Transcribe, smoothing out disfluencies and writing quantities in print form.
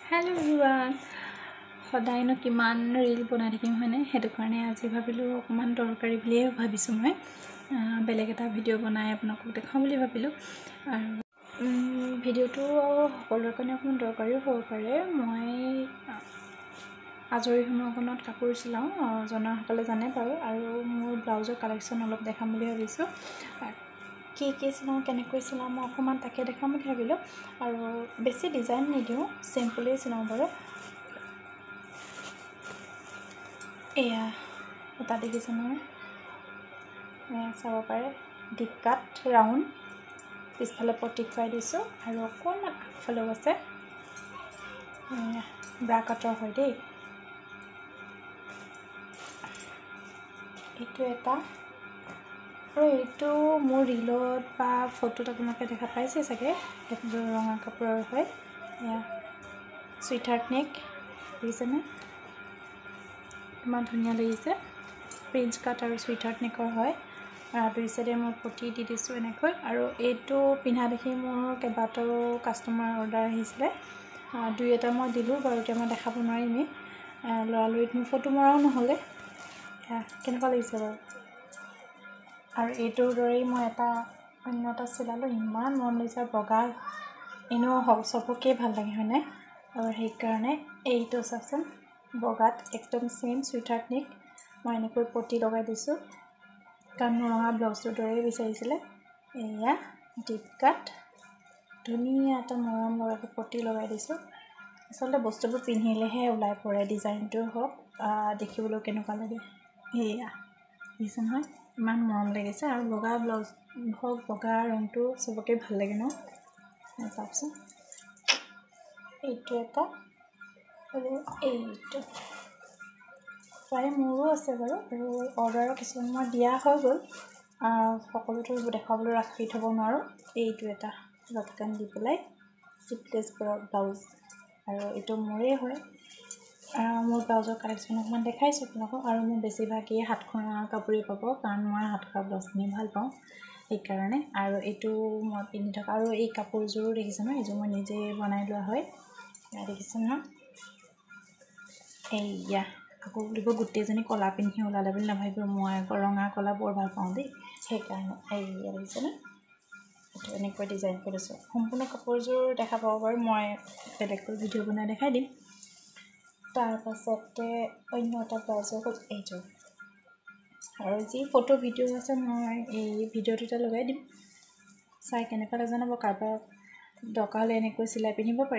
Hello' everyone, সদায়নো কিমান reel বনাই থাকিম হয়নে? সেইটো কাৰণে আজি ভাবিলোঁ অকণমান দৰকাৰী বুলিয়ে ভাবিছোঁ, মই বেলেগ এটা ভিডিঅ' বনাই আপোনালোকক দেখুৱাম বুলি ভাবিলোঁ। আৰু ভিডিঅ'টো সকলোৰে কাৰণে অকণমান দৰকাৰীও হ'ব পাৰে। মই আজৰি সময়কণত কাপোৰ চিলাওঁ, জনাসকলে জানে বাৰু। আৰু মোৰ ব্লাউজৰ কালেকশ্যন অলপ দেখাম বুলি ভাবিছোঁ। কি কি চিলাওঁ, কেনেকৈ চিলাওঁ, মই অকণমান তাকে দেখাম বুলি ভাবিলোঁ। আৰু বেছি ডিজাইন নিদিওঁ, চিম্পুলেই চিলাওঁ বাৰু। এয়া এটা দেখিছে নহয়, এয়া চাব পাৰে, ডিপ কাট ৰাউণ্ড, পিছফালে পটি খুৱাই দিছোঁ আৰু অকণমান আগফালেও আছে। ব্ৰা কাটৰ হয় দেই এইটো এটা। আৰু এইটো মোৰ ৰিলত বা ফটোত আপোনালোকে দেখা পাইছে চাগে, এইটো ৰঙা কাপোৰৰ হয়। এয়া চুইটহাৰ্ট নেক, দেখিছেনে ইমান ধুনীয়া লাগিছে। প্ৰিন্স কাট আৰু চুইটহাৰ্ট নেকৰ হয়। দুই চাইডে মই পটি দি দিছোঁ এনেকৈ। আৰু এইটো পিন্ধা দেখি মোৰ কেইবাটাও কাষ্টমাৰ অৰ্ডাৰ আহিছিলে, দুই এটা মই দিলোঁ বাৰু, এতিয়া মই দেখাব নোৱাৰিমেই, লৰালৰিত মোৰ ফটো মৰাও নহ'লে। কেনেকুৱা লাগিছে বাৰু? আৰু এইটোৰ দৰেই মই এটা অন্য এটা চিলালোঁ, ইমান মৰম লাগিছে। বগা এনেও চবকেই ভাল লাগে হয়নে? আৰু সেইকাৰণে এইটো চাওকচোন, বগাত একদম ছেইম চুইটহাৰ্ট নেক, মই এনেকৈ পটি লগাই দিছোঁ, কাৰণ মোৰ ৰঙা ব্লাউজটোৰ দৰেই বিচাৰিছিলে। এয়া ডিপ কাট, ধুনীয়া এটা মৰম লগাকৈ পটি লগাই দিছোঁ। আচলতে বস্তুবোৰ পিন্ধিলেহে ওলাই পৰে, ডিজাইনটো হওক দেখিবলৈও কেনেকুৱা লাগে। এয়া দেখিছে নহয়, ইমান মৰম লাগিছে। আৰু বগা ব্লাউজ হওক, বগা ৰংটো চবকে ভাল লাগে ন? চাওকচোন এইটো এটা আৰু এইটো প্ৰায় মোৰো আছে বাৰু। আৰু অৰ্ডাৰৰ কিছুমান মই দিয়া হৈ গ'ল, সকলোতো দেখুৱাবলৈ ৰাখি থ'ব নোৱাৰোঁ। এইটো এটা লটকান দি পেলাই শ্লিভলেছ ব্লাউজ, আৰু এইটো মোৰেই হয়। মোৰ ব্লাউজৰ কালেকশ্যন অকণমান দেখাইছোঁ আপোনালোকক। আৰু মোৰ বেছিভাগেই হাতখনৰ কাপোৰেই পাব, কাৰণ মই হাতখনৰ ব্লাউজখিনি ভাল পাওঁ সেইকাৰণে। আৰু এইটো মই পিন্ধি থকা। আৰু এই কাপোৰযোৰো দেখিছে নহয়, এইযোৰ মই নিজেই বনাই লোৱা হয়। দেখিছে নহয়? এইয়া আকৌ বুলিব গোটেইজনী ক'লা পিন্ধি ওলালে বুলি নাভাবিব, মই আকৌ ৰঙা ক'লা বৰ ভাল পাওঁ দেই, সেইকাৰণে। এইয়া দেখিছেনে, এইটো এনেকৈ ডিজাইন কৰি লৈছোঁ। সম্পূৰ্ণ কাপোৰযোৰ দেখা পাব বাৰু, মই বেলেগকৈ ভিডিঅ' বনাই দেখাই দিম। তাৰপাছতে অন্য এটা ব্লাউজৰ হ'ল এইযোৰ। আৰু যি ফটো ভিডিঅ' আছে মই এই ভিডিঅ'টোতে লগাই দিম, চাই কেনেকুৱা লাগে জনাব। কাৰোবাক দৰকাৰ হ'লে এনেকৈ চিলাই পিন্ধিব পাৰিব।